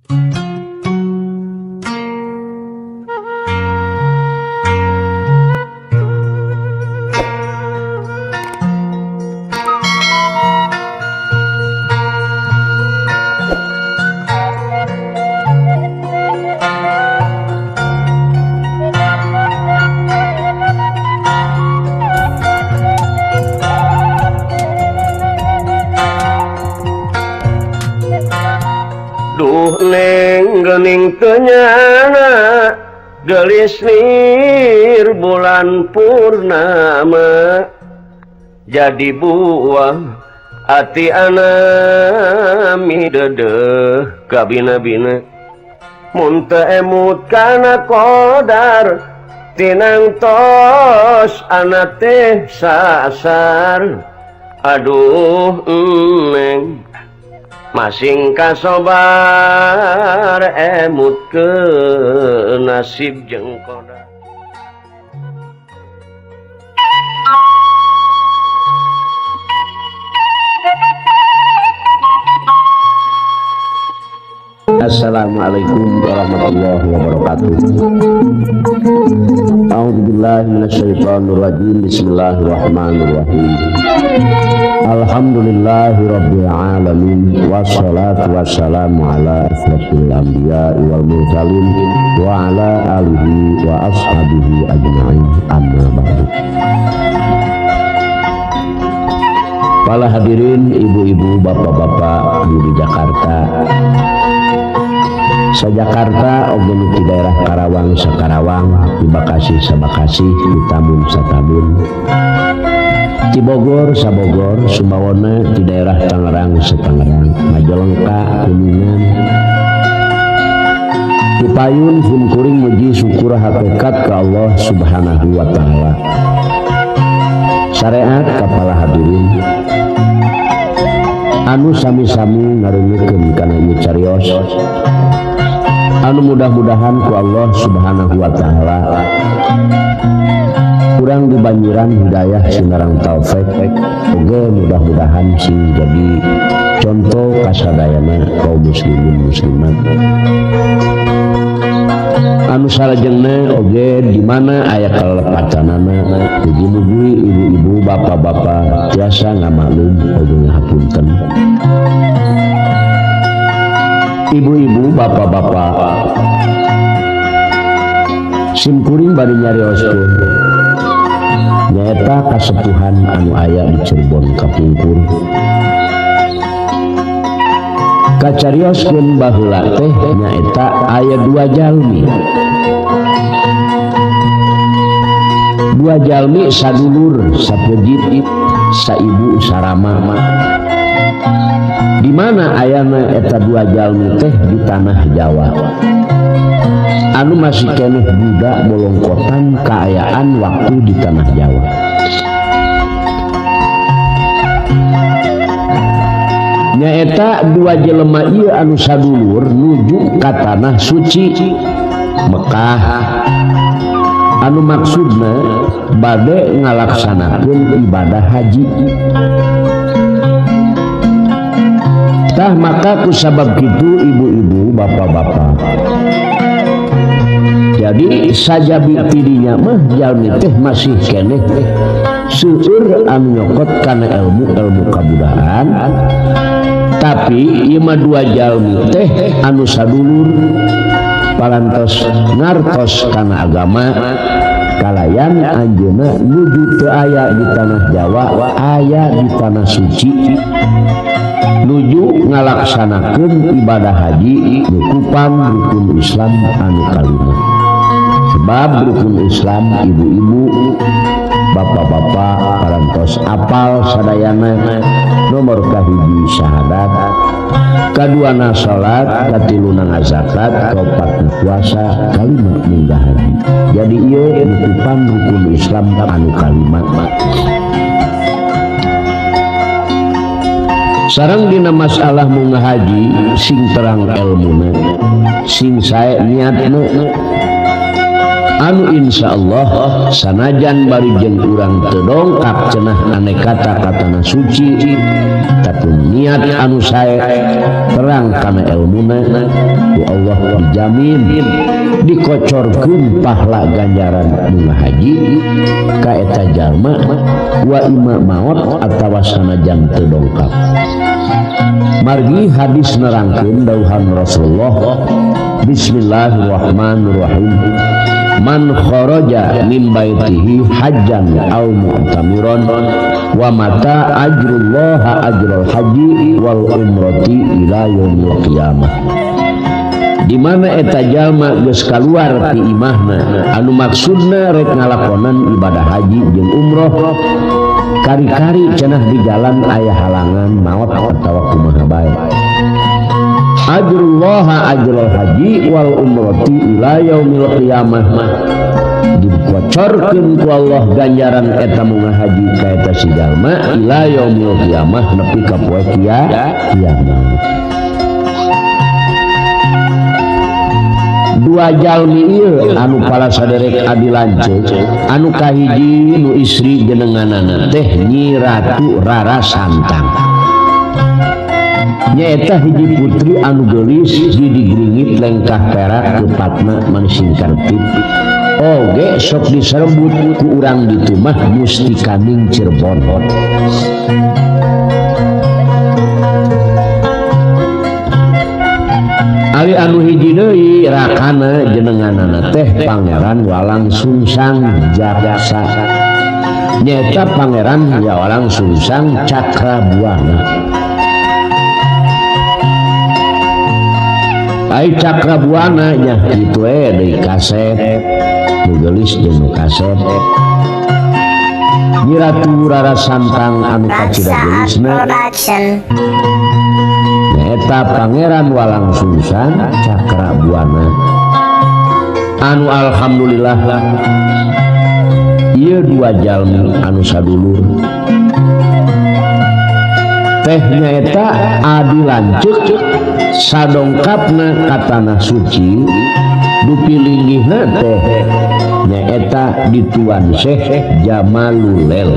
Duh neng gening tenyana gelis nir bulan purnama jadi buah ati anami dedeh kabina-bina mun teu emut kana qadar tinang tos ana teh sasar aduh neng masing kasobar emut ke nasib jeung qadar. Assalamualaikum warahmatullahi wabarakatuh. A'udzubillahi minasyaitonirrajim. Bismillahirrahmanirrahim. Alhamdulillahirabbil alamin wassalatu wassalamu ala asyrafil anbiya'i wal mursalin wa ala alihi wa ashabihi ajma'in. Amma ba'du. Para hadirin, ibu-ibu, bapak-bapak di Jakarta, sa-Jakarta oge nu di daerah Karawang sa-Karawang, di Bekasi sa-Bekasi, di Tambun sa-Tambun, di Bogor sa-Bogor, Sumbawana di daerah Tangerang sa-Tangerang, Majalengka, Kuningan, di Payun simkuring muji syukur hakikat ke Allah Subhanahu wa taala. Syariat kapala hadirin anu sami-sami ngareuneukeun kana ieu carios anu mudah-mudahan ku Allah Subhanahu wa taala kurang dibanjiran hidayah sinarang taufik oge mudah-mudahan sing jadi contoh kasadayana kaum muslimin muslimat anu salajengna oge di mana aya kalepatanana mugi-mugi ibu-ibu bapak-bapak tiasa ngamaklum oge ngahapunten. Ibu-ibu bapak-bapak simkuring bari nyarioskeun nyaeta kasepuhan anu aya di Cirebon kapungkur. Kacarioskeun baheula teh nyaeta aya dua jalmi. Dua jalmi sadulur sapejit saibu sarama. Di mana ayana eta dua jalmi teh di tanah Jawa. Anu masih keneh budak bolongkotan kaayaan waktu di tanah Jawa. Nyaeta dua jelema ieu anu sadulur nuju ka tanah suci Mekah anu maksudna bade ngalaksanakeun ibadah haji. Tah maka kusabab kitu ibu-ibu bapak-bapak jadi sajabi tidinya mah jalmi teh masih keneh seueur anu nyokot kana ilmu-ilmu kabudayaan. Tapi ieu mah dua jalmi teh anu sadulur parantos ngartos kana agama kalayan anjeunna nuju teu aya di tanah Jawa aya di tanah suci nuju ngalaksanakeun ibadah haji nukupan rukun Islam anu kalima. Sebab rukun Islam ibu-ibu bapak-bapak parantos apal sadayana nomor kahiji syahadat, kaduana salat, katiluna ngazakat, kaopatna puasa, kalima munggah haji. Jadi ieu nutupan rukun Islam anu kalima. Sareng dina masalah munggah haji sing terang elmuna, sing sae niatna. Anu insyaallah sanajan bari jeung urang teu dongkap cenah ane kata-katana suci tapi niat anu sae terang kana elmuna ku Allah dijamin dikocorkeun pahala ganjaran bunga haji ka eta jalma wa ima maot atawa sanajan teu dongkap. Margi hadis nerangkeun dawuhan Rasulullah, bismillahirrahmanirrahim, man kharaja min baitihi hajjan aw mu'tamiran wa mata ajrullah ajrul haji wal umrati ila yaumil qiyamah. Di mana eta jalma geus kaluar ti imahna anu maksudna rek ngalakonan ibadah haji jeung umroh, kari-kari cenah di jalan aya halangan maot atawa kumaha bae, ajrullah ajrul haji wal umrati ila yaumil qiyamah, dikocorkeun ku Allah ganjaran eta munga haji ka eta si jalma ila yaumil qiyamah nepi ka poe kiamat. Dua jalmi ieu anu pala saderek adi lanceuk, anu kahiji nu istri jenenganana teh Nyi Ratu Rara Santang, nyaeta hiji putri anu geulis didigringit lengkah perak kepatna manisingkartip oge sok diserbut ku urang ditu mah Mustikaning Cirebon. Ali anu hiji deui rakana jenenganana teh Pangeran Walang Sungsang Jaksa, nyaeta Pangeran Walang Sungsang Cakrabuana. Ai Cakrabuana nya kitu we deui kasep nu geulis jeung nu kasep. Nyi Ratu Rara Santang anu kacida geulisna nyaeta Pangeran Walang Sungsang Cakrabuana anu alhamdulillah ieu dua jalmi anu sadulur teh nyaeta adi lanceuk sadongkapna ka tanah suci dupi linggihna teh nyaeta di Tuan Syekh Jamalulel.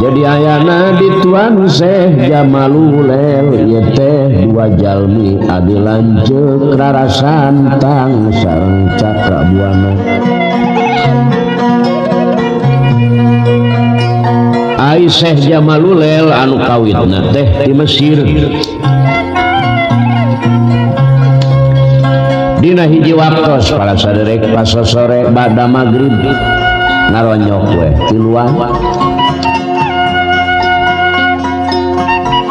Jadi ayana di Tuan Syekh Jamalulel ieu teh dua jalmi adi lanceuk Rara Santang sareng Cakrabuana. Ai Syekh Jamalulel anu kawitna teh di Mesir. Dina hiji waktos para saderek pasosore bada magrib ngaronyok we tiluan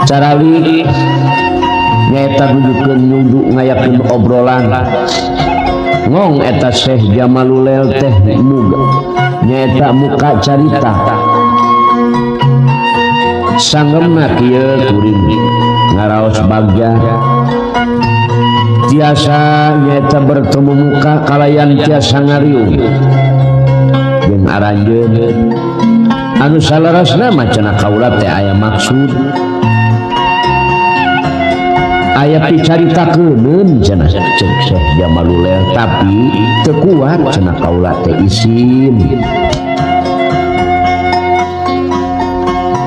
carali nyaeta dudukeun nyunduk ngayakeun obrolan ngong eta Syekh Jamalulel teh muga nyaeta muka carita sanggemna kieu kuring ngaraos bagja tiasa nyaeta bertemu muka kalayan tiasa ngariung jeung aranjeun anu salarasna mah cenah kaula teh aya maksud aya picaritakeun cenah cek Syekh Jamalulel tapi teu kuat cenah kaula teh isin.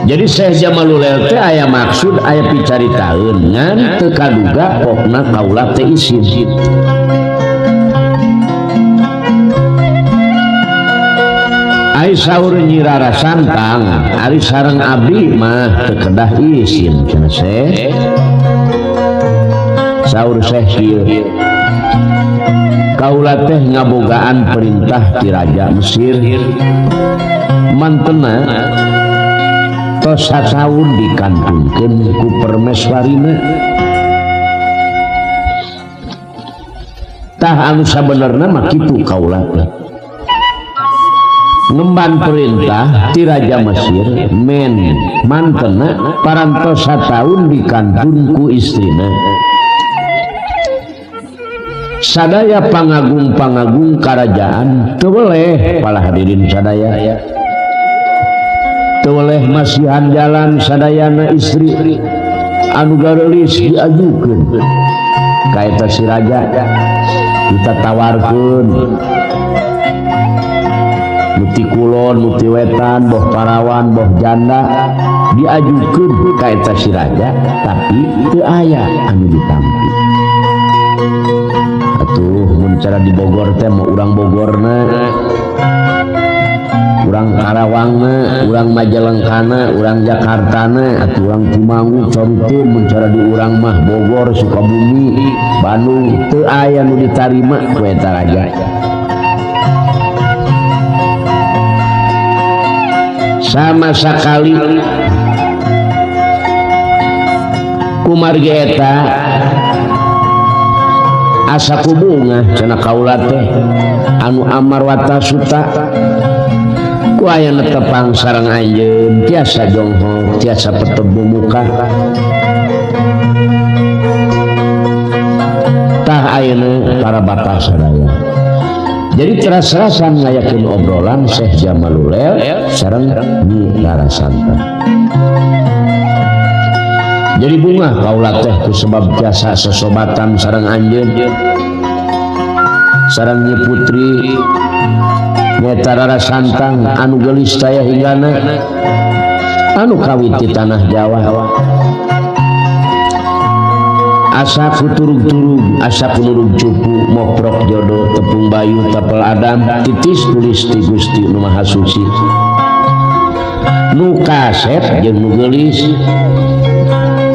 Jadi Syekh Jamalulel teh aya maksud aya picaritaeun ngan teu kaduga pokna kaula teh isin. Ai saur Nyi Rara Santang ari sareng abdi mah teu kedah isin cenah Syekh. Saur Syekh kieu, kaula teh ngabogaan perintah ti Raja Mesir mantena tos sataun dikantunkeun ku permeswarina. Tah anu sabenerna mah kitu kaula teh ngemban perintah ti Raja Mesir men mantena parantos sataun dikantun ku istrina. Sadaya pangagung-pangagung karajaan teu weleh pala hadirin sadaya teu weleh masihan jalan sadayana istri anu gareulis diajukeun. Ka eta si raja kita tawarkeun nu ti kulon, nu ti wetan, boh parawan, boh janda diajukeun ka eta si raja tapi teu aya anu ditampi. Atuh mun cara di Bogor teh mah urang Bogorna, urang Karawangna, urang Majalengkana, urang Jakartana, atuh urang Cimanggu cariteun mun cara di urang mah Bogor, Sukabumi, Bandung teu aya nu ditarima ku eta raja. Sama sakali kumargi eta asa kubunga cenah kaula teh anu Amarwata Suta ku aya tepang sareng anjeun tiasa jonghok tiasa petemu muka. Tah ayeuna para bapak sadaya. Jadi teras-terasan ngayakeun obrolan Syekh Jamalulail sareng Nyi Rara Santang. Jadi bunga kaula teh ku sebab tiasa sesobatan sareng anjeun sareng Nyi Putri nyaeta Rara Santang anu geulis taya hinggana anu kawit ti tanah Jawa. Asa ku turug-turug, asa ku nurug cupu, moprok jodoh, tepung bayu, tapel adam, titis tulis ti Gusti Nu Maha Suci. Nu kasep jeung nu geulis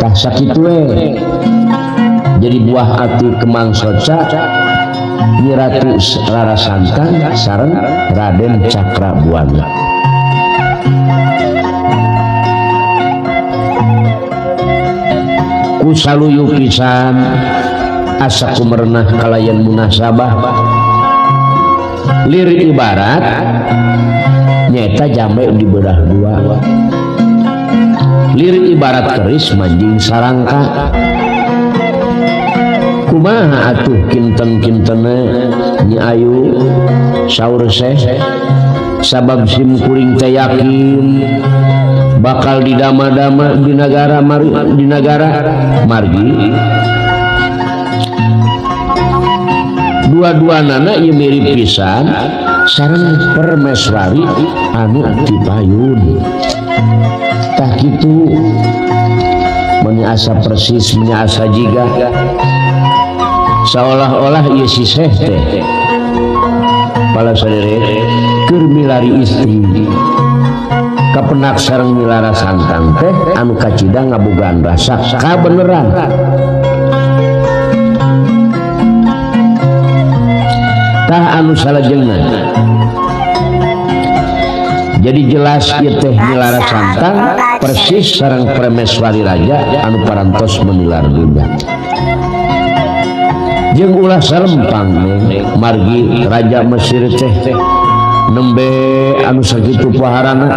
tah sakitu we. Jadi buah ati Kemang Soca Nyi Ratu Rara Santang sareng Raden Cakrabuana. Ku saluyu pisan asa kumerenah kalayan munasabah lir ibarat nyaeta jambe dibedah dua lir ibarat keris manjing sarangka. Kumaha atuh kinten-kintene Nyi Ayu saur Syekh sabab sim kuring teh yakin bakal didama-dama di nagara di nagara margi dua-dua nana ieu mirip pisan sareng permeswari anu dipayun. Tah kitu meuni asa persis meuni asa jiga seolah-olah ieu si Syekh teh pala saderek keur milari istri kapenak sareng Nyi Rara Santang teh anu kacida ngabogaan rasa kabeneran. Tah anu salajengna jadi jelas ieu teh Nyi Rara Santang persis sareng Prameswari raja anu parantos menilar dunya. Jeung ulah salempang margi raja Mesir teh nembe anu sakitu paharana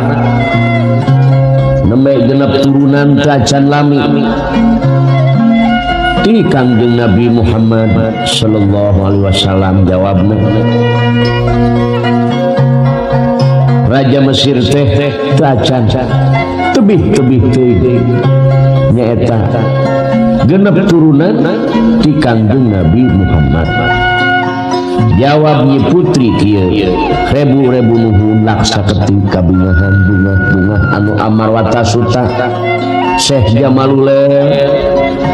nembe genep turunan tacan lami ti Kangjeng Nabi Muhammad sallallahu alaihi wasallam. Jawabna raja Mesir teh tacan tebih-tebih teuing nyaeta genep turunan ti Kangjeng Nabi Muhammad. Jawab Nyi Putri kieu, rebu-rebu nuhun laksa keting kabingahan bungah-bungah anu Amarwata Suta Syekh Jamalulail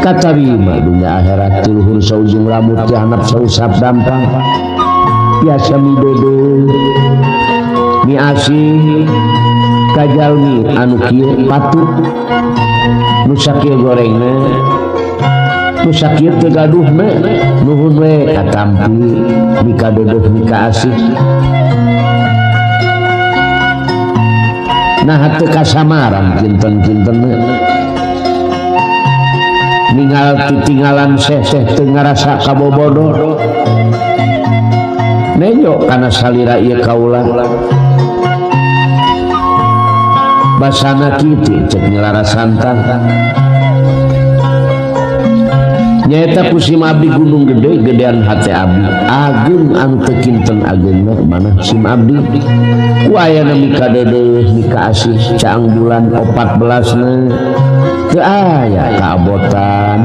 katarima dunya akhirat ti luhur saujung rambut ti handap sausap dampang biasa midodo mi asih kajalmi anu kieu patut nu sakieu gorengna nu sakieu teu gaduhna nuhun we katampi mikadodoh mika asih. Nah teu kasamaran kinten-kintenna ningal titinggalan seseh teu ngarasa kabobodo nenjo kana salira ieu kaula basana kitu cek Nyi Rara Santang nyaeta ku sim abdi gunung gede gedean hate abdi ageung anu teu kinten ageungna manah sim abdi ku ayana mikadeudeuh mikaasih caang bulan 14 na teu aya kaabotan.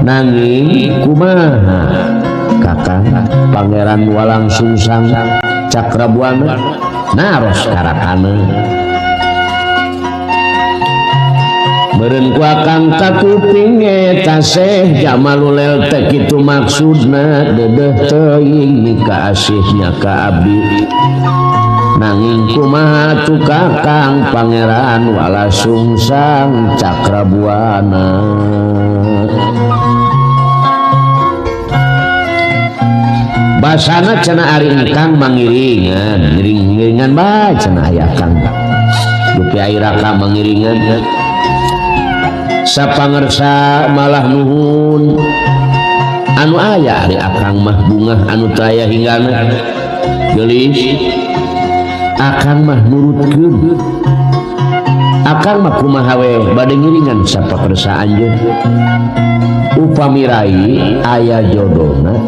Nanging Nanging kumaha Kakang Pangeran Walangsungsang Cakrabuana naros karakana meureun ku akang kakuping eta Syekh Jamalulel teh kitu maksudna deudeuh teuing mikaasihnya ka abdi nanging kumaha tu Kakang Pangeran Walangsungsang Cakrabuana. Basana cenah ari engkang mangiringan ngiring-ngiringan bae cenah aya kang dupi ai raka mangiringan sapangersa malah nuhun anu aya ari akang mah bungah anu teu aya hinggana geulis akang mah nurutkeun akang mah kumaha we bade ngiringan sapakersa anjeun upami rai aya jodona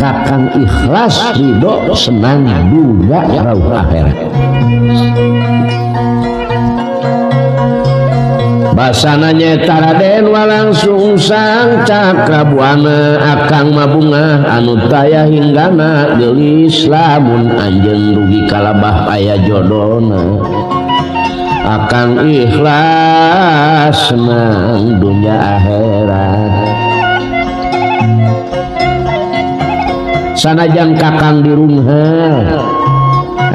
Kakang ikhlas ridho senang dunia rauh akhirat. Basana nyaeta Raden Walangsungsang Cakrabuana akang mabungah anu taya hinggana geulis lamun anjeun rugi kalabah aya jodona akang ikhlas senang dunia akhirat. Sanajan kakang dirungha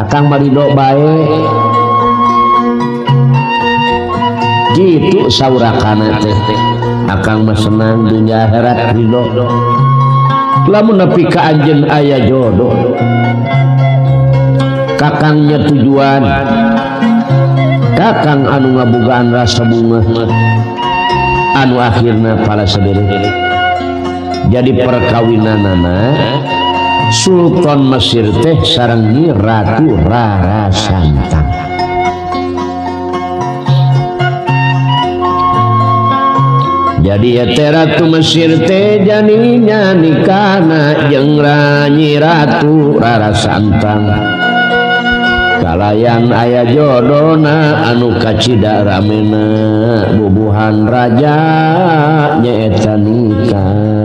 akang marido bae gitu saurakana teh akang mah senang dunia akhirat ridho lamun nepi ka anjeun aya jodoh kakangnya tujuan kakang anu ngabogaan rasa bunga anu akhirna para saderek jadi perkawinanana Sultan Mesir teh sareng Nyi Ratu Rara Santang. Jadi teh Ratu Mesir teh janinya nikahna jeung Nyi Ratu Rara Santang. Kalayan aya jodona anu kacida ramena bubuhan raja nyaeta nikah.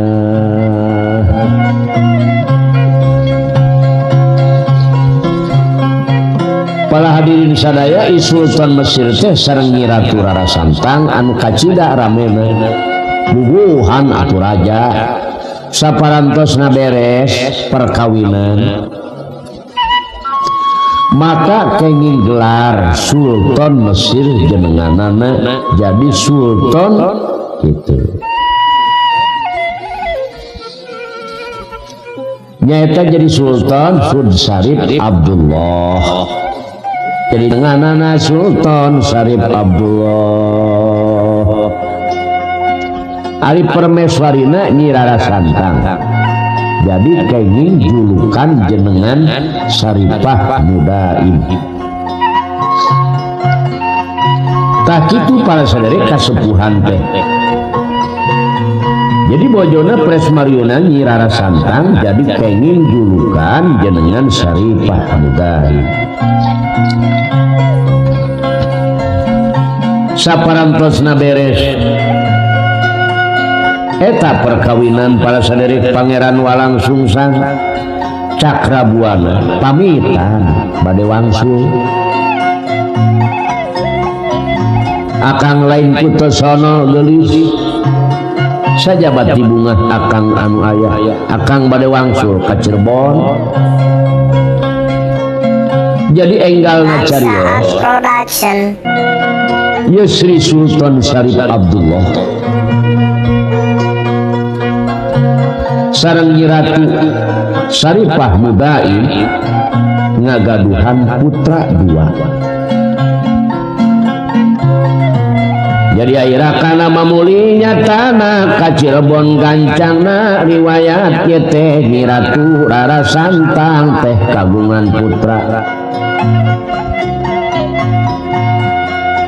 Para hadirin sadaya Sultan Mesir teh sareng Nyi Ratu Rara Santang anu kacida ramena bubuhan atuh raja saparantosna beres perkawinan maka kenging gelar Sultan Mesir jenenganana jadi Sultan gitu nyaeta jadi Sultan Sud Syarif Abdullah. Jadi denganana Sultan Syarif Abdullah ari permeswarina Nyi Rara Santang jadi kenging julukan jenengan Syarifah Mudaim. Tah kitu para saderek kasepuhan teh jadi bojona Presmariona Nyi Rara Santang jadi kenging julukan jenengan Syarifah Mudaim. Saparantosna beres eta perkawinan para saderek Pangeran Walangsungsang Cakrabuana pamitan bade wangsul akang lain kutosono geulis sajabat dibungah akang anu aya akang bade wangsul ka Cirebon jadi enggalna carios Yusri Sultan Syarif Abdullah sareng Nyi Ratu Syarifah Mudaim ngagaduhan putra dua. Jadi airakana mamulinya tanah ka Cirebon gancangna riwayat ye teh Nyi Ratu Rara Santang teh kagungan putra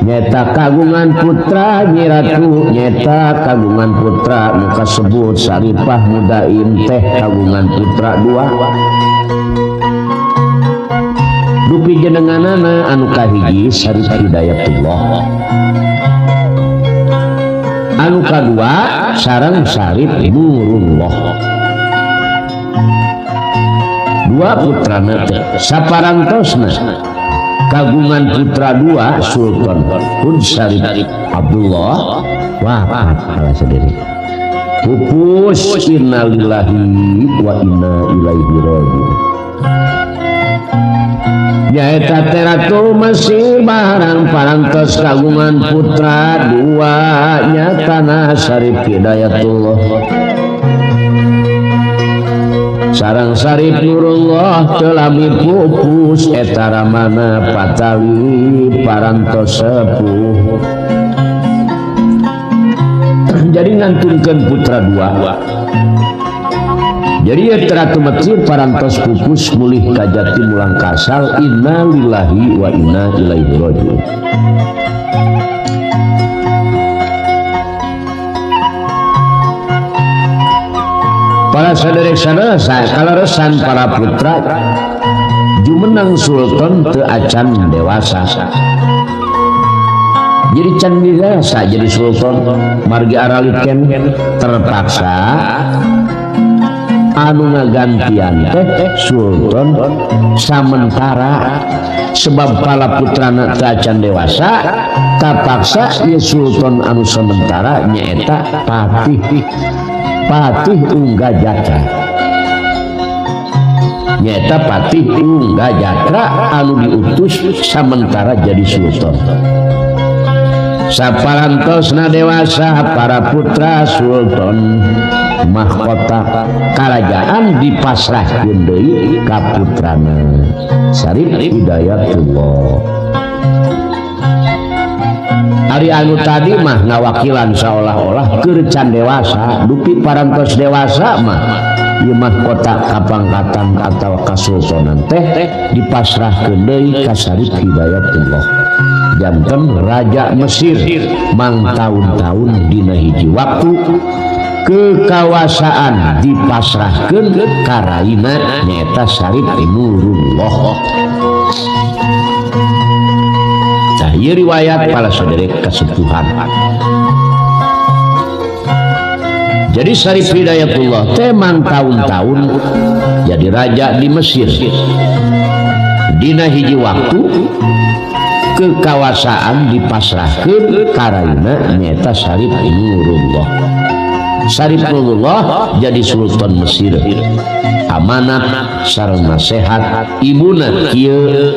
nyeta kagungan putra Nyi Ratu nyeta kagungan putra nu kasebut Syarifah Mudaim teh kagungan putra dua dupi jenenganana anu kahiji Syarif Hidayatullah Anu kadua sareng Syarif Nurullah. Dua putrana teh saparantosna kagungan putra dua Sultan Hud Syarif Abdullah wafat salah sendiri. Pupus innalillahi wa inna ilaihi raji'un. Nyaeta teh Ratu Mesir barang parantos kagungan putra dua nyatana Syarif Hidayatullah sareng Syarif Nurullah teu lami pupus eta ramana patawi parantos sepuh. Jadi ngantunkeun putra dua. Jadi ya Ratu Mesir parantos pupus mulih ka jati mulang kasal innalillahi wa inna ilaihi raji'un. Para saderek sadasa kaleresan para putra jumenang Sultan teu acan dewasa. Jadi can dewasa jadi Sultan margi aralit keneh terpaksa anu ngagantian teh Sultan samentara sebab para putrana teu acan dewasa kapaksa ieu Sultan anu sementara nyaeta Patih Unggajatra. Nyaeta Patih Unggajatra anu diutus samentara jadi sultan. Saparantosna dewasa para putra Sultan mahkota karajaan dipasrahkeun deui ka putrana Syarif Hidayatullah. Ari anu tadi mah ngawakilan seolah-olah keur can dewasa, dupi parantos dewasa mah ieu mahkota kapangkatan atawa kasultanan teh dipasrahkeun deui ka Syarif Hidayatullah. Janten Raja Mesir mang taun-taun dina hiji waktu kekawasaan dipasrahkeun ka raina nyaeta Syarif Nurullah. Tah ieu riwayat para saderek kasepuhan. Jadi Syarif Hidayatullah teh mang taun-taun jadi raja di Mesir. Dina hiji waktu kekawasaan dipasrahkeun ka raina nyaeta Syarif Nurullah. Syarif Nurullah jadi Sultan Mesir. Amanat sareng nasehat ibuna kieu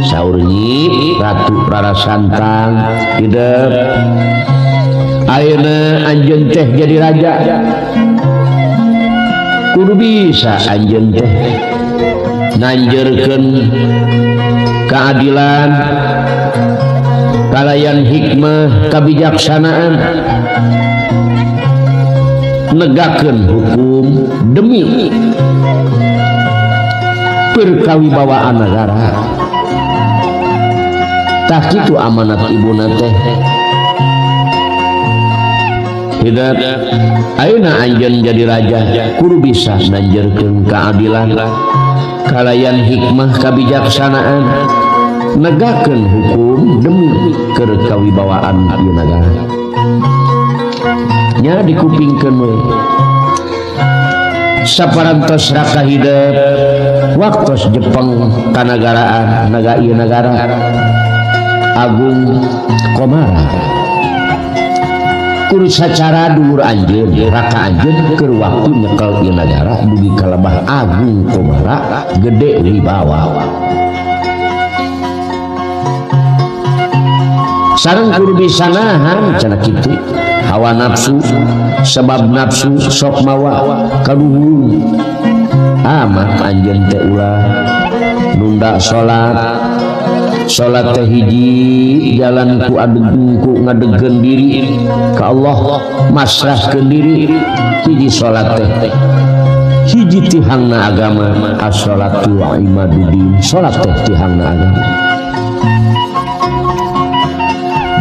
saur Nyi Ratu Rara Santang hidep ayeuna anjeun teh jadi raja kudu bisa anjeun teh nanjeurkeun keadilan kalayan hikmah kebijaksanaan negakeun hukum demi perkawibawaan negara. Tah kitu amanat ibuna teh. Hidup ayeuna anjeun jadi raja kudu bisa nanjeurkeun keadilan kalayan hikmah kebijaksanaan negakeun hukum demi kerkawibawaan ieu nagara. Nya dikupingkeun we. Saparantos raka hidep waktos Jepang kanagaraan naga ieu nagara Agung Komara kudu sacara dulur anjeun raka anjeun keur waktu nyekel ieu nagara dugi ka lebah Agung Komara gede wibawa. Sareng kudu bisa nahan cenah kitu hawa nafsu sebab nafsu sok mawa kaluhur amat anjeun teh ulah nunda salat. Salat teh hiji jalan ku adegungku ngadegkeun diri ka Allah masrahkeun diri hiji salat teh hiji tihangna agama as-salatu imaduddin salat teh tihangna agama.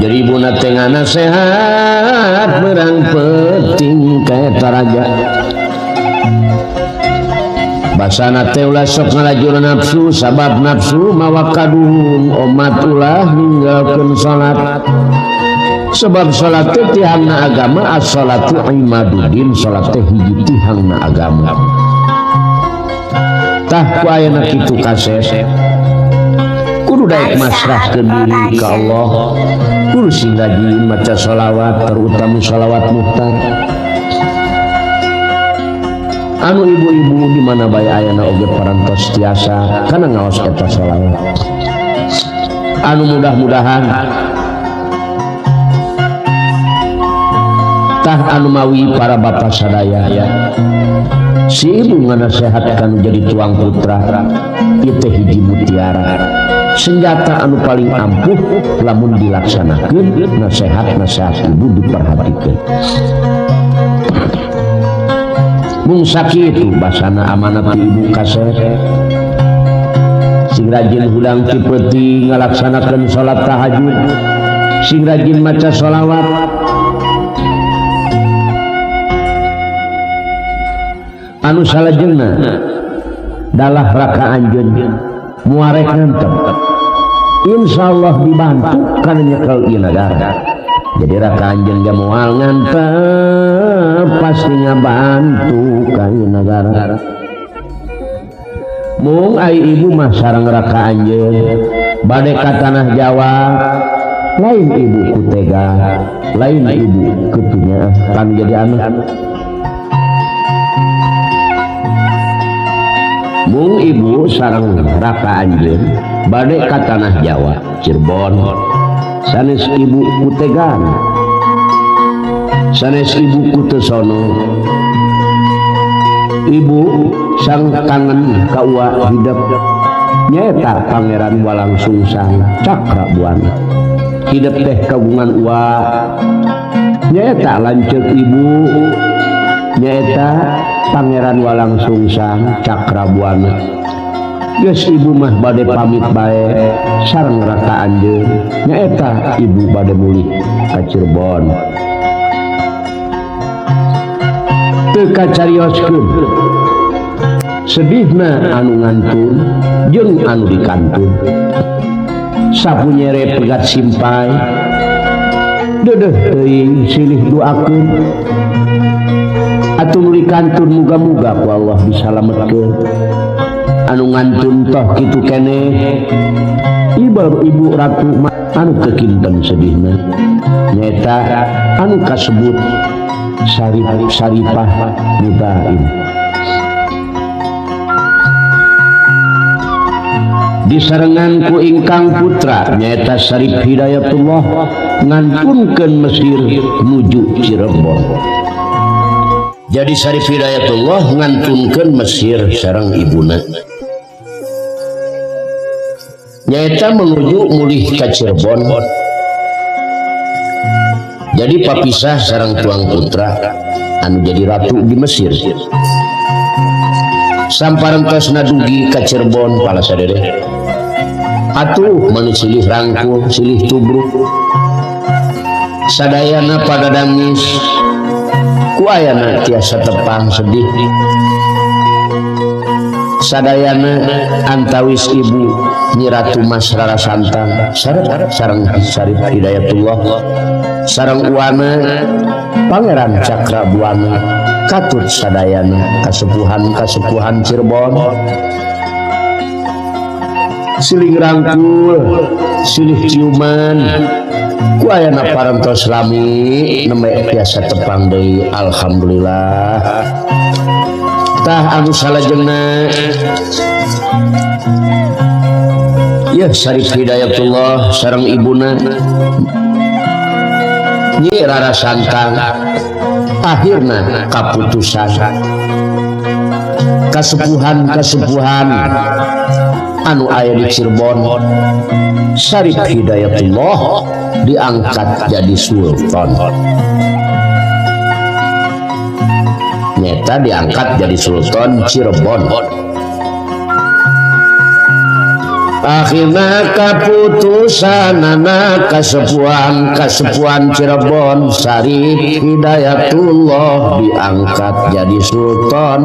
Jadi ibuna teh nganasehat berang penting ka eta raja. Basana teh ulah sok ngalajur nafsu sabab nafsu mawa kaduhung omat ulah ninggalkeun salat. Sebab salat teh tihangna agama, as-salatu imaduddin, salat teh hiji tihangna agama. Tah ku ayana kitu kases kudu daek masrahkeun diri ka Allah, kudu sing rajin maca sholawat, terutama sholawat muhtar. Anu ibu-ibu di mana bae ayana oge parantos tiasa kana ngaos eta sholawat. Anu mudah-mudahan tah anu mawi para bapak sadaya si ibu nganasehatkan jadi tuang putra ieu teh hiji mutiara senjata anu paling ampuh lamun dilaksanakeun nasehat-nasehat ibu diperhatikeun. Mung sakitu basana amanat ti ibu kasep sing rajin hudang ti peuting ngalaksanakeun salat tahajud, sing rajin maca sholawat. Anu salajengna dalah raka anjeun muarek ngantep insyaallah dibantu kana nyekel ieu nagara. Jadi raka anjeun ge moal ngantep pasti ngabantu ka ieu nagara. Mung ai ibu mah sareng raka anjeun bade ka tanah Jawa lain ibu ku tega, lain ibu kutunya kan jadi anak. Mung ibu sareng raka anjeun bade ka tanah Jawa Cirebon sanes ibu kutegan, sanes ibu kutesono. Ibu sang kangen ka uwa hidep nyaeta Pangeran Walangsungsang Cakra Buana. Hidep teh kagungan uwa nyaeta lanceuk ibu nyaeta Pangeran Walangsungsang Cakra Buana. Geus ibu mah bade pamit bae sareng raka anjeun nyaeta ibu bade mulih ka Cirebon. Teu kacarioskeun sedihna anu ngantun jeung anu dikantun. Sapu nyere pegat simpai deudeuh teuing silih duakeun. Atuh nu dikantun muga-muga ku Allah disalametkeun. Anu ngantun toh kitu keneh ibu ratu anu kekinten sedihna nyaeta anu kasebut Sarip Saripah Mubain. Disarengan ku ingkang putra nyaeta Sarip Hidayatullah ngantunkeun Mesir nuju Cirebon. Jadi Sarip Hidayatullah ngantunkeun Mesir sareng ibuna nyaeta menuju mulih ka Cirebon. Jadi papisah sareng tuang putra anu jadi ratu di Mesir. Samparentos dugi ka Cirebon pala sadere. Atuh mani silih rangkul silih tubruk sadayana pada dangis ku ayana tiasa tepang sedih. Sadayana antawis ibu Nyi Ratu Mas Rara Santang sareng Sarip Hidayatullah sareng uwana Pangeran Cakra Buana katut sadayana kasepuhan-kasepuhan Cirebon. Siling rangkul silih ciuman ku ayana parantos lami nembe tiasa tepang deui alhamdulillah. Tah anu salajengna ya Sarip Hidayatullah sareng ibuna Nyi Rara Santang akhirna kaputusan kasepuhan-kasepuhan anu aya di Cirebon Sarip Hidayatullah diangkat jadi sultan. Nyata diangkat jadi sultan Cirebon. Akhirna kaputusan anak kasepuhan kasepuhan Cirebon Sarip Hidayatullah diangkat jadi sultan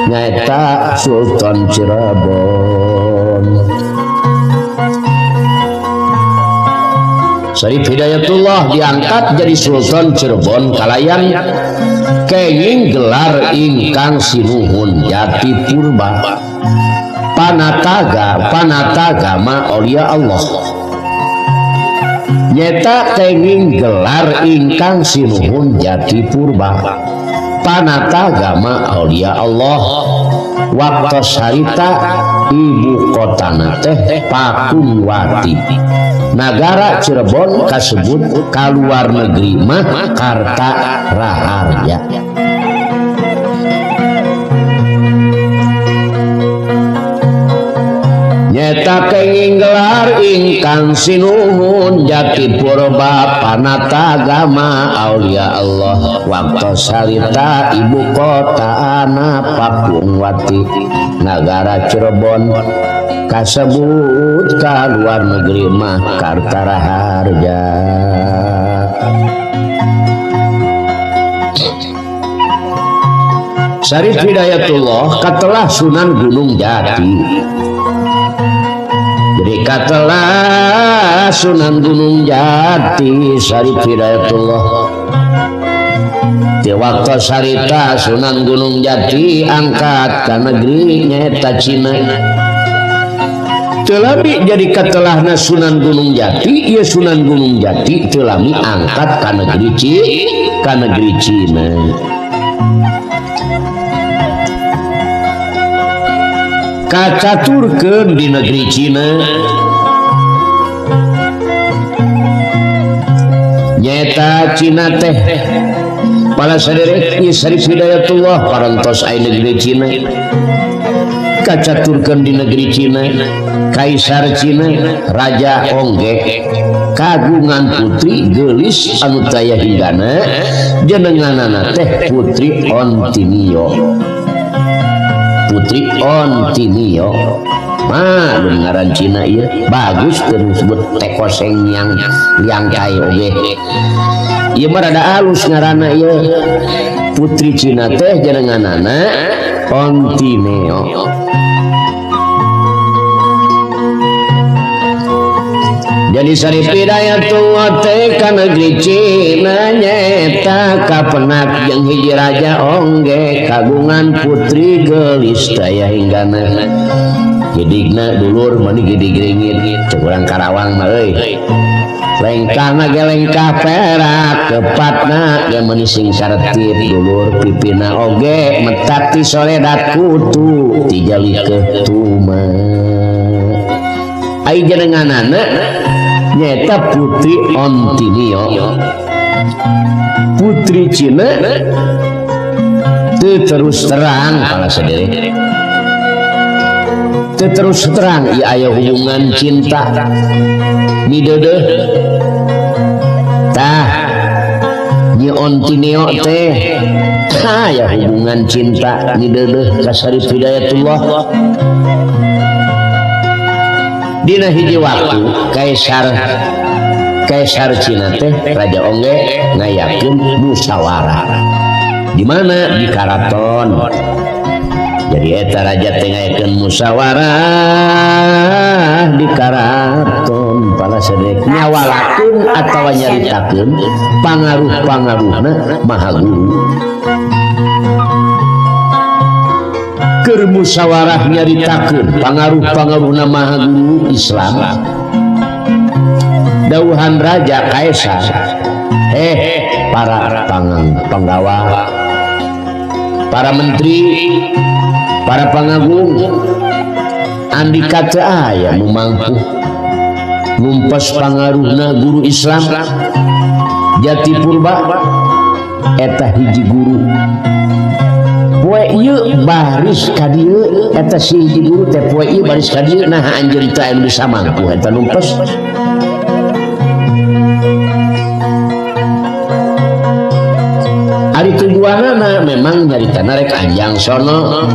nyaeta Sultan Cirebon. Syarif Hidayatullah diangkat jadi Sultan Cirebon kalayan kenging gelar ingkang sinuhun Jati Purba Panataga Panatagama Aulia Allah nyeta kenging gelar ingkang sinuhun Jati Purba Panatagama Aulia Allah waktos harita ibu kotana teh Pakungwati nagara Cirebon kasebut kaluar negeri mah Karta Raharja. Nyeta kenging gelar ingkang sinuhun Jati Purba Panatagama Aulia Allah waktos harita ibu kota ana Pakungwati nagara Cirebon kasebut ka luar negeri mah Karta Raharja. Syarif Hidayatullah katelah Sunan Gunung Jati. Jadi katelah Sunan Gunung Jati Syarif Hidayatullah di waktu sarita Sunan Gunung Jati angkat ka negeri nyaeta Cina. Telami jadi katelahna Sunan Gunung Jati, ieu Sunan Gunung Jati telami angkat ka negeri ka negeri Cina. Kacaturkeun di negeri Cina nyaeta Cina teh para saderek ieu Syarif Hidayatullah parantos aya negeri Cina kacaturkeun di negeri Cina Kaisar Cina Raja Ongge kagungan putri geulis anu taya hinggana jenenganana teh Putri Ontinio. Putri Ontinio mah ngaran Cina ieu bagus terus disebut tekoseng yang kai oge ieu mah rada alus ngaranna ieu Putri Cina teh jenenganana Ontineo. Jadi Syarif Hidayatullah teh ka negeri Cina nyeta kapenak jeung hiji raja Ongge kagungan putri geulis daya hinggana gidigna dulur mani gidig ringin cek urang Karawang mah euy lengkahna ge lengkah perak kepatna ge meuni sing saretip dulur pipina oge metak ti soledat kutu ti jalikeun tuma ai jenenganana nyeta Putri Ontinio Putri Cina teu terus terang para saderek teu terus terang ieu aya hubungan cinta mideudeuh tah Nyi Ontinio teh aya hubungan cinta mideudeuh ka Syarif Hidayatullah. Dina hiji waktu Kaisar Cina teh Raja Ongge ngayakeun musyawarah. Di mana? Di karaton. Jadi eta raja teh ngayakeun musyawarah di karaton para sadek nyawalakeun atawa nyaritakeun pangaruh-pangaruhna maha guru. Keur musyawarah nyaritakeun pangaruh-pangaruhna maha guru Islam. Dauhan Raja Kaisar, para penggawa, para menteri, para pangagung, andika teu aya nu mampu ngumpes pangaruhna guru Islam Jati Purba eta hiji guru. Poe ieu baris ka dieu eta si hiji guru teh poe ieu baris ka dieu naha anjeun teh anu bisa mampu eta numpes. Ari tujuanana memang nyaritana rek anjang sono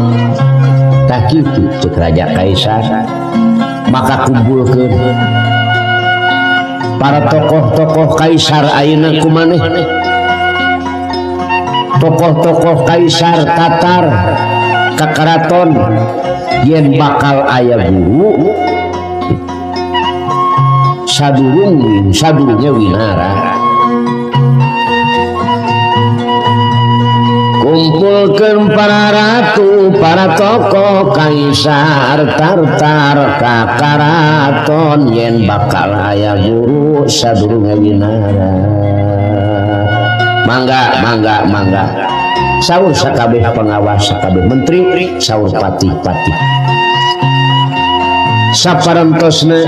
tah kitu ceuk Raja Kaisar maka kumpulkeun para tokoh-tokoh kaisar ayeuna kumaneh tokoh-tokoh kaisar Tatar ka karaton yen bakal aya guru Sadurung sadurunge winara. Kumpulkeun para ratu, para tokoh kaisar, tartar ka karaton yen bakal aya guru sadurunge winara. Mangga, mangga, mangga. Saur sakabeh pengawas, sakabeh menteri, saur patih-patih. Saparentosna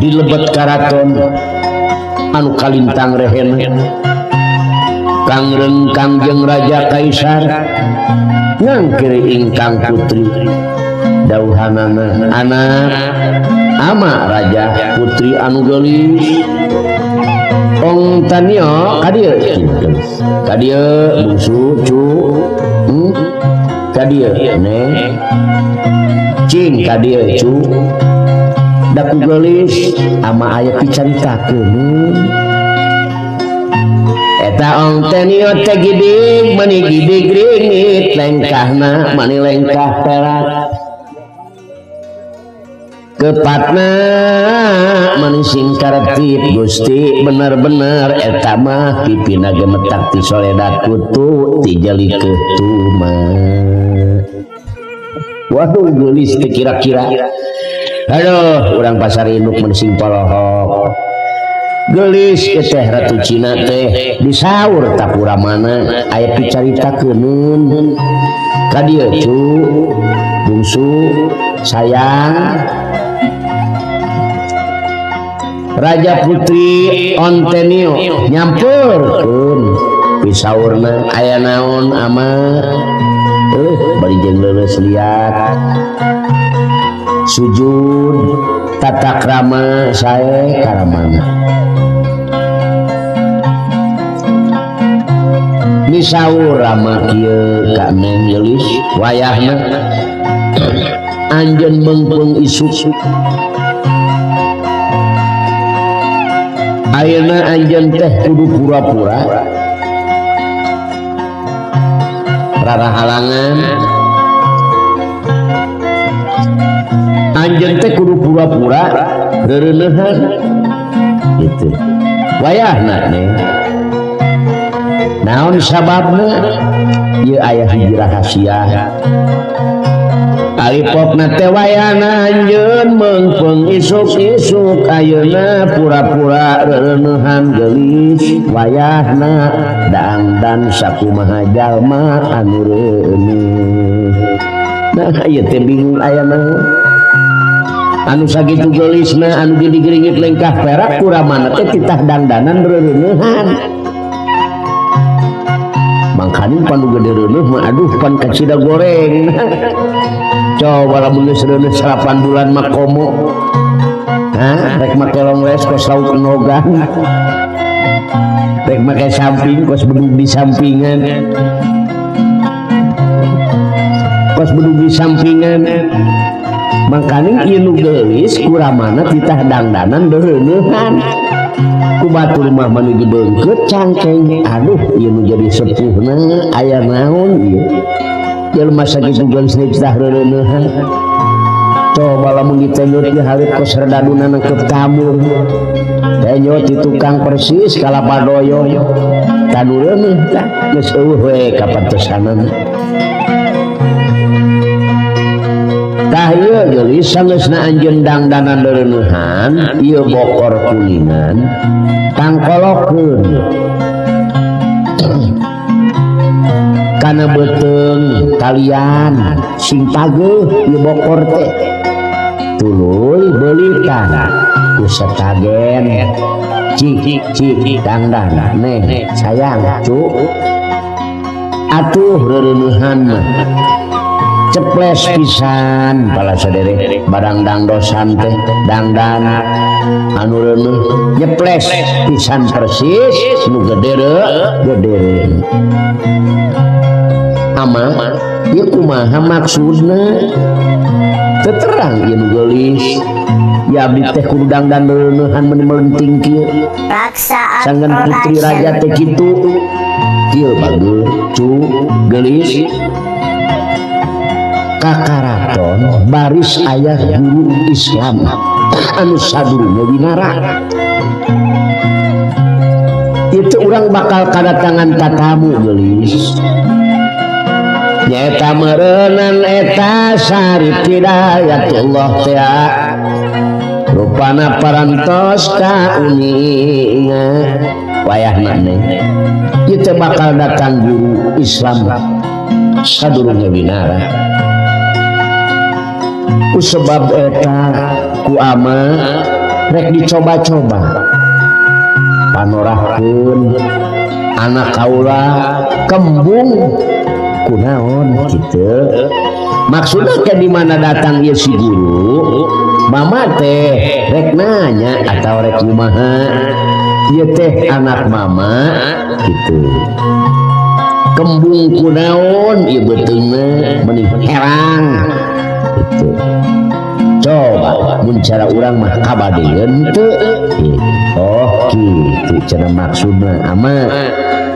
di lebet karaton anu kalintang rehena Kangreng Kangjeng Raja Kaisar ngangkiri ingkang putri dauhanana anak ama raja putri anu geulis Ong Tanio ka dieu ka dieu bungsu cu ka dieu neng cing ka dieu cu da ku geulis ama aya picaritakeun eta Ong Tenio teh gidig mani gidig ringit lengkahna mani lengkah perak kepatna mani sing karetip Gusti bener-bener eta mah pipina gemetak ti soledat kutu ti jeli keutuma. Waduh geulis teh kira-kira aduh urang pasar induk mani sing polohok geulis teh Ratu Cina teh disaur tapura mana aya picaritakeun ka dieu cu bungsu sayang Raja Putri Ontenio nyamperkeun pisaurna aya naon ama bari jeung leuleus liat sujud tata krama sae karamana misaur rama kieu ka Neng Geulis wayahna anjeun meungpeung isuk ayeuna anjeun teh kudu pura-pura rarahalangan anjeun teh kudu pura-pura reureunehan gitu wayahna neng naon sababna ieu aya hiji rahasia Alipopna teh wayahna anjeun meungpeung isuk-isuk ayeuna pura-pura reureunehan geulis wayahna dangdan sakumaha jalma anu reuneuh. Nah ieu teh bingung aya naon anu sakitu geulisna anu gidig-ringit lengkah perak kuramana teh titah dangdanan reureunehan. Mangkaning pan nu gede reuneuh mah aduh pan kacida goreng. Coba lamun geus reuneuh 8 bulan mah komo. Hah, rek make longles kos lauk nogan. Rek make samping kos bedug di sampingan. Kos bedug di sampingan. Mangkaning ieu nu geulis kuramana titah dangdanan reuneuhan. Ku batur mah mani dibeungkeut cangkeng. Aduh ieu nu jadi sepuhna aya naon ieu. Jelema sakitu geulis titah reuneuhan. Coba lamun ditenyut di hareup kos redaduna nangkep tamur. Tenyut di tukang persis kalapa doyo. Tanu reuneuh tah geus eueuh we kapantosanana. Tah ieu geulis sangeusna anjeun dangdanan reuneuhan, ieu bokor kuningan tangkolokeun kana beuteung talian sing pageuh ieu bokor teh tuluy beulikan ku setagen cik cik dangdan neng sayang cu atuh reuneuhan mah ceples pisan pala saderek barang dangdosan teh dangdan anu reuneuh nyeples pisan persis nu gede gede ama ieu kumaha maksudna teu terang ieu nu geulis ya abdi teh kudu dangdan reuneuhan meni melenting kieu sanggeun putri raja teh kitu kieu bagus cu geulis kakaraton baris ayah guru Islam. Anu sadurunge winara. Itu urang bakal kadatangan tatamu geulis. Nyaeta meureunan eta Syarif Hidayatullah teh rupana parantos kauninga wayahna ieu teh bakal datang guru Islam sadurunge winara. Ku sebab eta ku ama rek dicoba-coba panorahkeun anak kaula kembung kunaon kitu. Maksudna ke di mana datang ieu si guru mama teh rek nanya atau rek kumaha ieu teh anak mama kitu kembung kunaon ieu beuteungna meni herang kitu. Coba mun cara urang mah kabadeun teu. Oh kitu cenah maksudna ama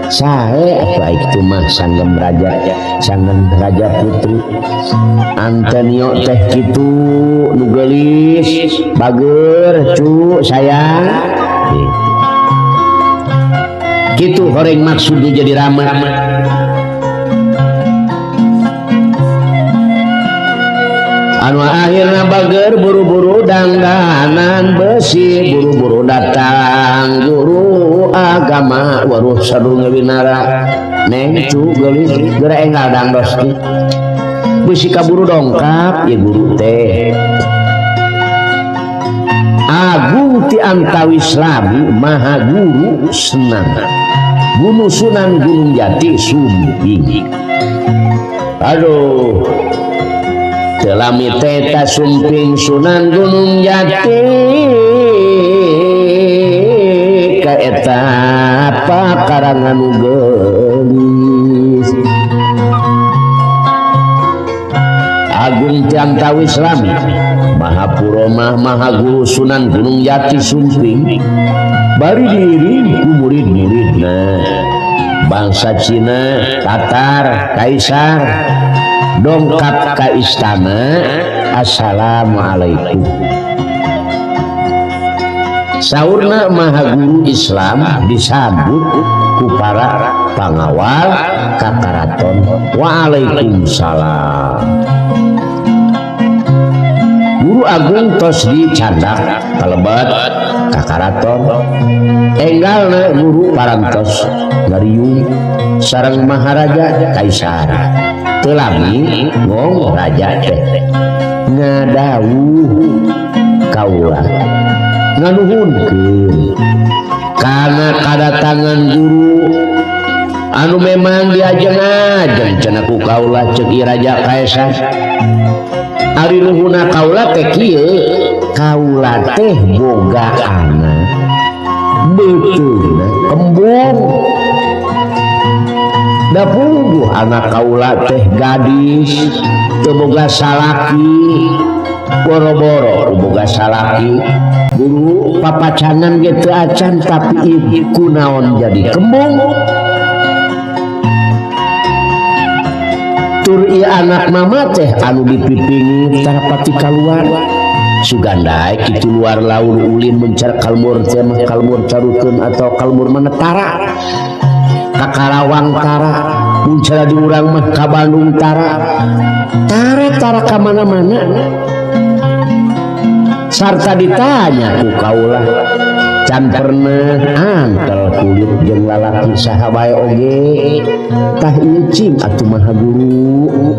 sae atuh itu mah sanggem raja putri Antonio teh kitu nu geulis bager cu sayang kitu horeng maksud jadi rama. Anu akhirna bager buru-buru dangdanan besi buru-buru datang guru agama waruh sadurunge winara neng cu geulis geura enggal dangdos ki besi kaburu dongkap ya guru teh agung ti antawis lami maha guru senang Gunung Sunan Gunung Jati Sumping. Aduh telami teta Sumping Sunan Gunung Jati ka eta pakarangan nu geulis agung ti antawis lami maha puromah maha guru Sunan Gunung Jati Sumping bari diiring ku murid-muridna bangsa Cina, Tatar, Kaisar dongkap ka istana. Assalamualaikum. Saurna maha guru Islam disambut ku para pangawal ka karaton. Waalaikumsalam. Guru agung tos dicandak kalebet ka karaton. Enggalna guru parantos ngariung sareng maharaja kaisar. Teu lami ngong raja teh ngadawuh kaula nganuhunkeun kana kadatangan guru anu memang diajeng-ajeng cenah ku kaula ceuk ieu raja kaisar. Ari luhuna kaula teh kieu, kaula teh boga anak beuteungna kembung. Da puguh anak kaula teh gadis teu boga salaki, boro-boro boga salaki. Guru papacangan ge teu acan tapi kunaon jadi kembung. Tur ieu anak mama teh anu dipipingi tarapati kaluar. Sugandai kitu luar laun ulin mencar kalmur teh mah kalmur carukeun atau kalmur mana tara. Ka Karawang tara, mun cara di urang mah ka Bandung tara. Tara tara ka mana-mana. Sarta ditanya ku kaula can pernah antel kulit jeung lalaki saha bae oge. Tah ieu cing atuh maha guru.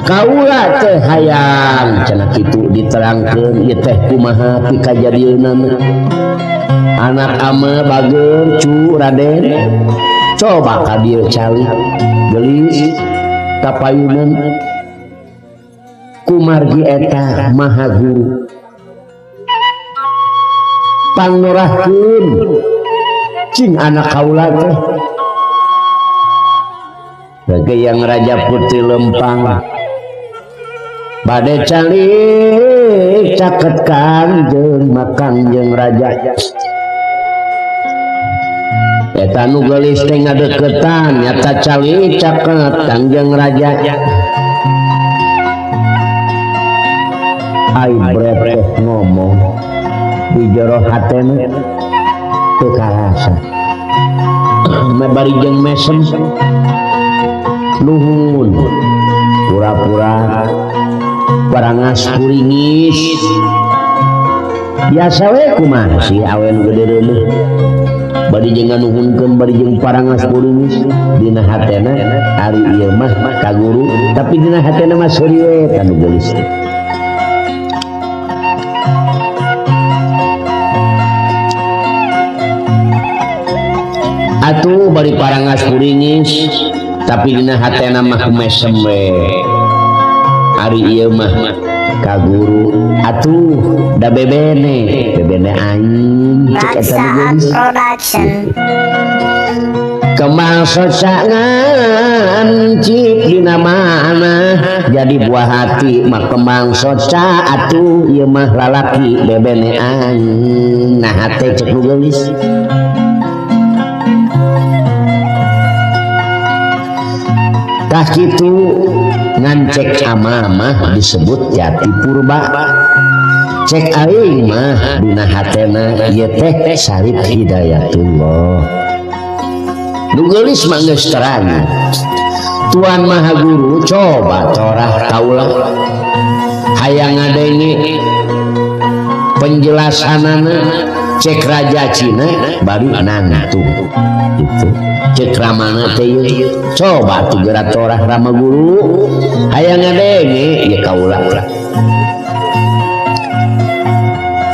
Kaula teh hayang cenah kitu diterangkeun ieu teh kumaha pikajadieunana. Anak ama bager cu Raden coba ka dieu calik geulis kapayunan kumargi eta maha guru pangnorahkeun cing anak kaula teh. Yang Raja Putri Lempang bade calik caket kangjeng makangjeng raja. Eta nu geulis teh ngadeukeutan nyata calik caket kangjeng raja. Ai brep teh ngomong di jero hatena teu karasa. Bari jeung mesem nuhun pura-pura parangas kuringis biasa we kumaha sih awe nu gede reuneuh bari jeung nganuhunkeun bari jeung parangas kuringis dina hatena ari ieu mah ka guru tapi dina hatena mah seuri we ka nu geulis. Atuh bari parangas kuringis tapi dina hatena mah mesem we ari ieu mah ka guru atuh da bebene bebene aing cek eta nu geulis. Kembang socangan cik dina mana jadi buah hati mah kembang soca atuh ieu mah lalaki bebene aing nah hate cek nu geulis. Tah kitu ngan cek ama mah disebut jati purba cek aing mah dina hatena ieu teh Sarip Hidayatullah nu geulis mah geus terang. Tuan Maha Guru coba torah kaula hayang ngadenge penjelasanana cek raja Cina baru nangtung gitu cek ramana teh ieu coba tuh geura torah Rama Guru hayang ngadenge ieu kaula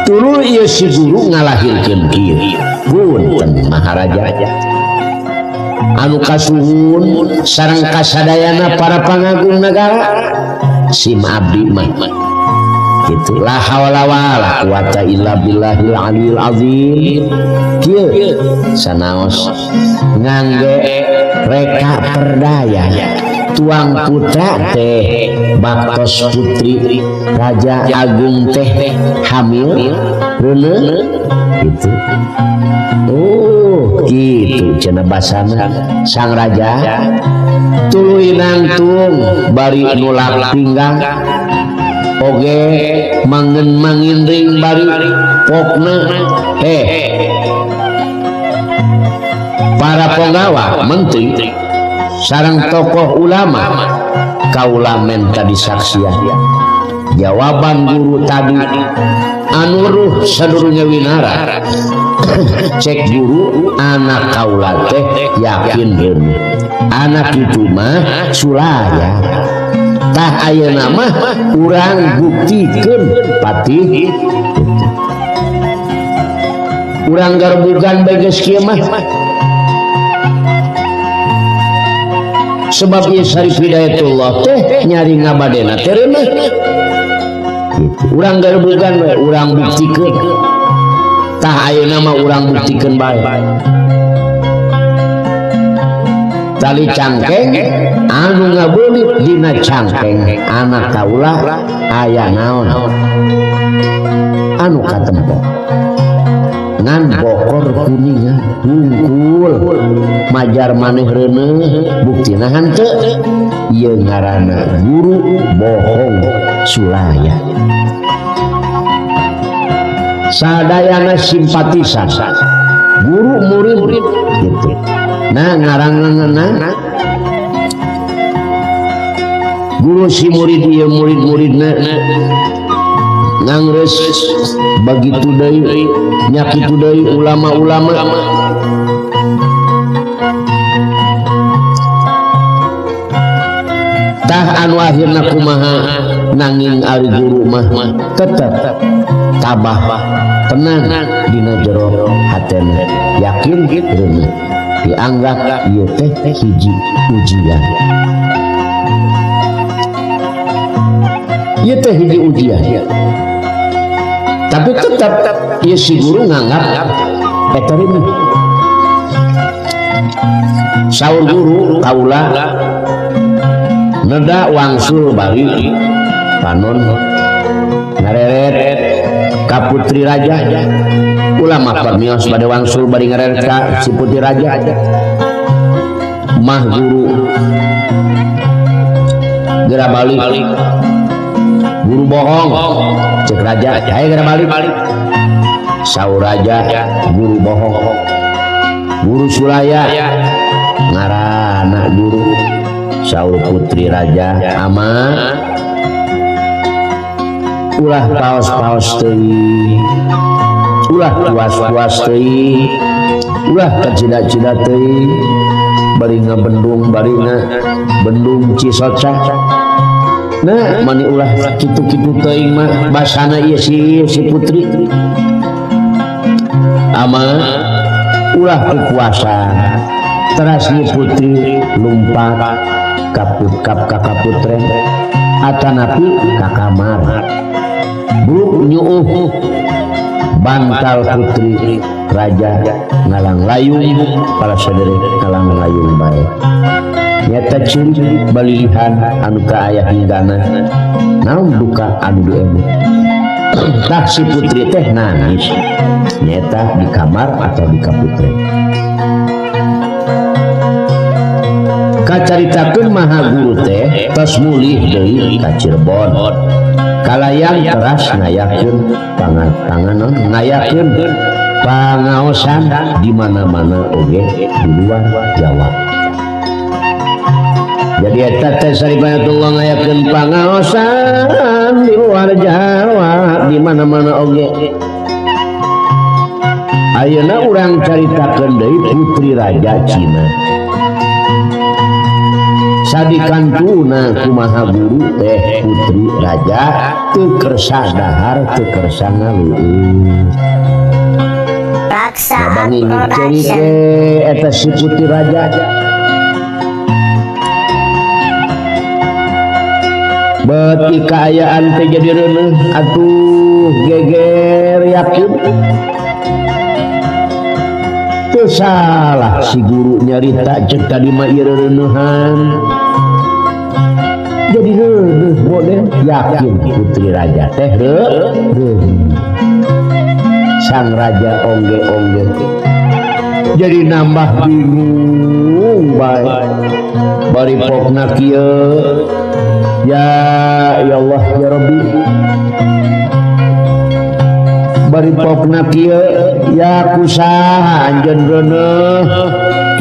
tuluy ieu si guru ngalahirkeun kieu punten Maharaja anu kasuhun sareng kasadayana para pangagung nagara sim abdi mah gitu la haula wala quwata illa billahil aliyil azim kieu sanaos ngangge reka perdaya tuang putra teh baktos putri raja agung teh hamil reuneuh gitu. Oh gitu cenah basana sang raja tuluy nangtung bari nulak pinggang oge mangen mangindring bari pokna para penggawa menteri sareng tokoh ulama kaula menta disaksian jawaban guru tadi anuruh sadurunge winara cek guru anak kaula teh yakin reuneuh anak itu mah sulaya tah ayeuna mah urang buktikeun patih urang garbugan bae geus kieu mah sebab ieu Sarip Hidayatullah teh nyari ngabadena teh reuneuh urang garbugan we urang buktikeun tah ayeuna mah urang buktikeun bae tali cangkeng anu ngabeulit dina cangkeng anak kaula aya naon anu katempo ngan bokor kuningan hungkul majar maneh reuneuh buktina henteu ieu ngaranna guru bohong sulaya sadayana simpatisan guru murid gitu. Nah ngaranna guru si murid ieu murid-muridna ngangreus bagitu deui nya kitu deui ulama-ulama tah anu akhirna kumaha nanging ari guru mah tetep tabah tenang dina jero hatena yakin reuneuh dianggap ieu teh hiji ujian ieu teh hiji ujian tapi tetap ieu si guru nganggap eta reuneuh saur guru kaula neda wangsul bari panon ngareret ka putri raja ulama permios pada wangsul bari ngareret ka si putri raja mah guru geura balik Guru bohong cek raja, hayo geura balik. Saur raja guru bohong. Guru Sulaya ngaranna guru. Saur putri raja ama ulah paos-paos teuing, ulah puas-puas teuing, ulah kacida-cida teuing, bari ngabendung bari ngabendung Cisoca. Nah, mani ulah kitu-kitu teuing mah basana ieu si putri. Ama ulah kekuasaan. Teras ieu putri lumpat ka kaputren atanapi ka kamar. Bluk nyuuh bantal putri raja ngalang layung para saderek ngalang layung bae. Nyata ciri balilihan anu kaaya hinggana naon duka anu diemut. Tah si putri teh nangis nyata di kamar atau di kaputren. Kacaritakeun maha guru teh tos mulih deui ka Cirebon. Kalayang teras ngayakeun pangangan ngayakeun pangaosan di mana-mana oge di luar Jawa. Jadi eta teh Syarif Hidayatullah ngayakeun pangaosan di luar Jawa di mana-mana oge. Ayeuna urang caritakeun deui putri raja Cina. Sadikantuna kumaha guru teh putri raja teu kersa dahar teu kersa ngaleueut. Raksa Ngabangi Production. cerite eta si putri raja. Beuti kaayaan teh jadi reuneuh atuh geger yakin. Teu salah si guru nyarita cek tadi mah ieu reuneuhan. Jadi reuneuh model yakin putri raja teh reuneuh. Sang raja ongge-ongge jadi nambah bingung bae. Bari pokna kieu ya ya Allah ya Rabbi. Bari pokna kieu ya kusaha anjeun reuneuh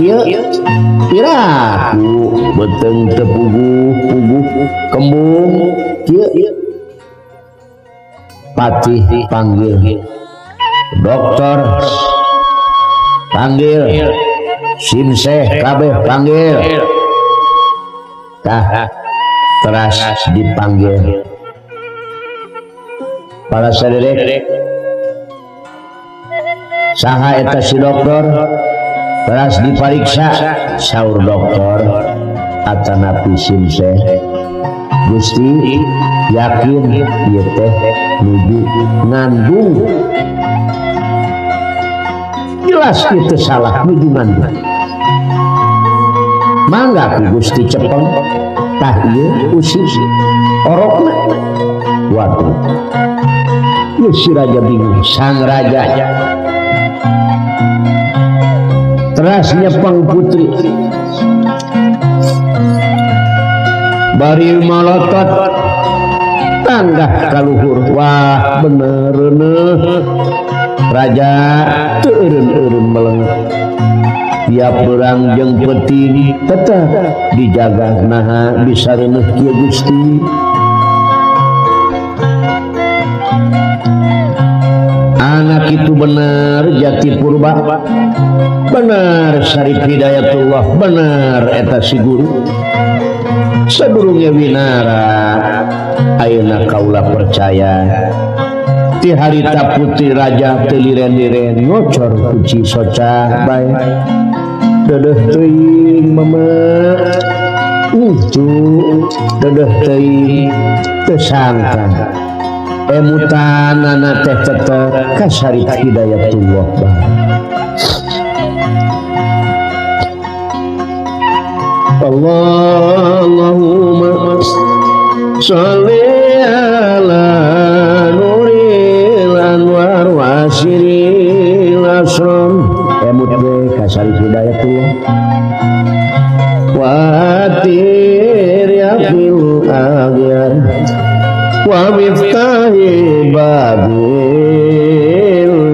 kieu piraku beuteung teu puguh-puguh kembung kieu. Patih panggil dokter, panggil simseh kabeh panggil. Tah teras dipanggil para saderek. Saha eta si dokter teras dipariksa. Saur dokter atanapi simseh, Gusti yakin ieu teh nuju ngandung. Jelas itu salah nuju ngandung. Mangga ku Gusti cepeng tah ieu usi orokna. Waduh, ieu si raja bingung. Sang raja teras nyepeng putri bari malotot tanggah kaluhur. Wah bener reuneuh raja teu eureun-eureun melenget. Tiap beurang jeung peuting tetep dijaga naha bisa reuneuh kieu Gusti. Anak itu benar Jati Purba, benar Syarif Hidayatullah, benar eta si guru. Sadurunge winara ayeuna kaula percaya. Ti harita putri raja teu liren-liren ngocor ku Cisoca bae. Dedeh teuing mama untu dedeh teuing teu sangka emutanana teh tetep ka Syarif Hidayatullah bae. Allahumma sholli ala nuril anwar wa siril asrar. Emut we ka Syarif Hidayatullah. Wa tir yaqil agyar Wa miftahi babil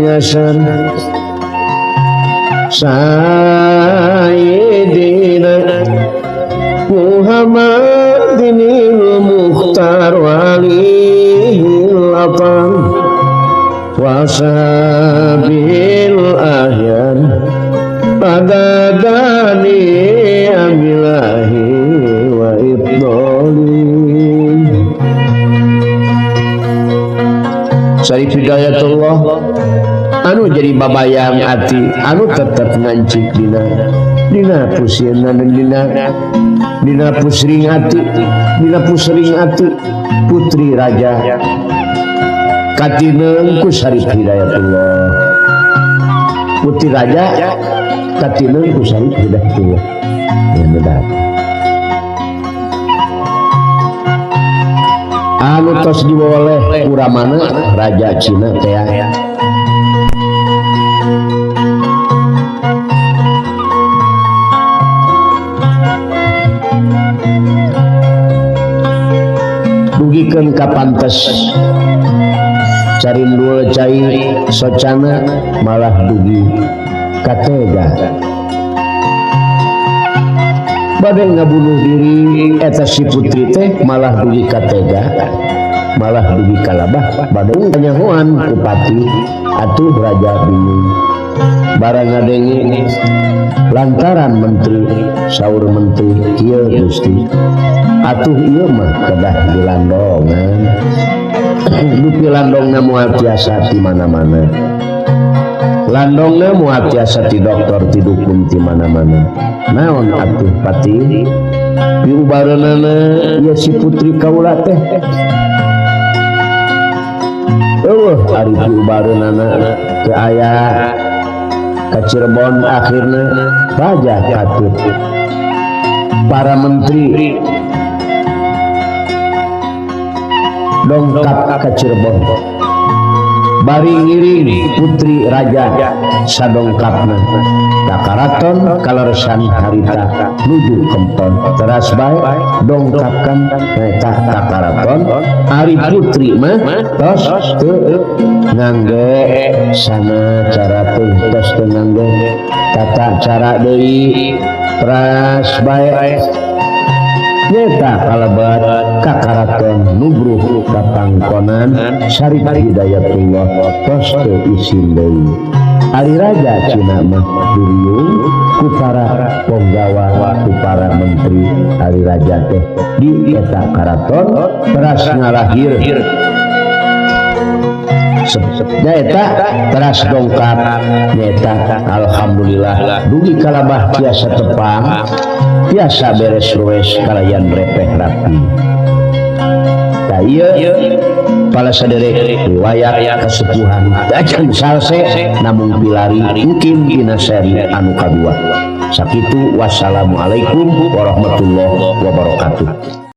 yasan Sayyidina Muhammadin al-Mukhtar walihil atam wa sabil ahyan adadani amilahi wa ibdoli. Syarif Hidayatullah anu jadi babayang ati anu tetep ngancik dina dina pusieuna dan dina dina pusring ati dina pusring ati putri raja katineung ku Syarif Hidayatullah. Putri raja katineung ku Syarif Hidayatullah. Ya benar. Anu tos diwoleh kuramana raja Cina teh. Dugikeun ka pantes carindul cai socana malah dugi katega bade ngabunuh diri eta si putri teh malah dugi katega malah dugi kalabah bade kanyahoan ku pati atuh raja bingung barang ngadenge lantaran menteri saur menteri kieu Gusti atuh ieu mah kedah dilandongan. Dupi landongna moal tiasa ti mana-mana, landongna moal tiasa ti dokter ti dukun ti mana-mana. Naon atuh pati piubareunana ieu si putri kaula teh eueuh ari piubareunana teu aya ka Cirebon. Akhirna raja katut para menteri dongkap ka Cirebon bari ngiring putri raja sadongkapna ka karaton kaleresan harita nuju kempon teras bae dongkapkan eta ka karaton. Ari putri mah tos teu ngangge sana cara teh tos teu ngangge tata cara deui teras bae nyeta kalebet ka karaton nubruh ka pangkonan Syarif Hidayatullah tos teu isin deui. Ari raja Cina mah diriung ku para ponggawa ku para menteri. Ari raja teh di eta karaton teras ngalahir nyaeta teras dongkap nyaeta alhamdulillah dugi kalabah tiasa tepang tiasa beres rues kalayan repeh rapi. Tah ieu pala saderek riwayat kasepuhan acan salse namung pilari mungkin dina seri anu kadua. Sakitu wassalamualaikum warahmatullahi wabarakatuh.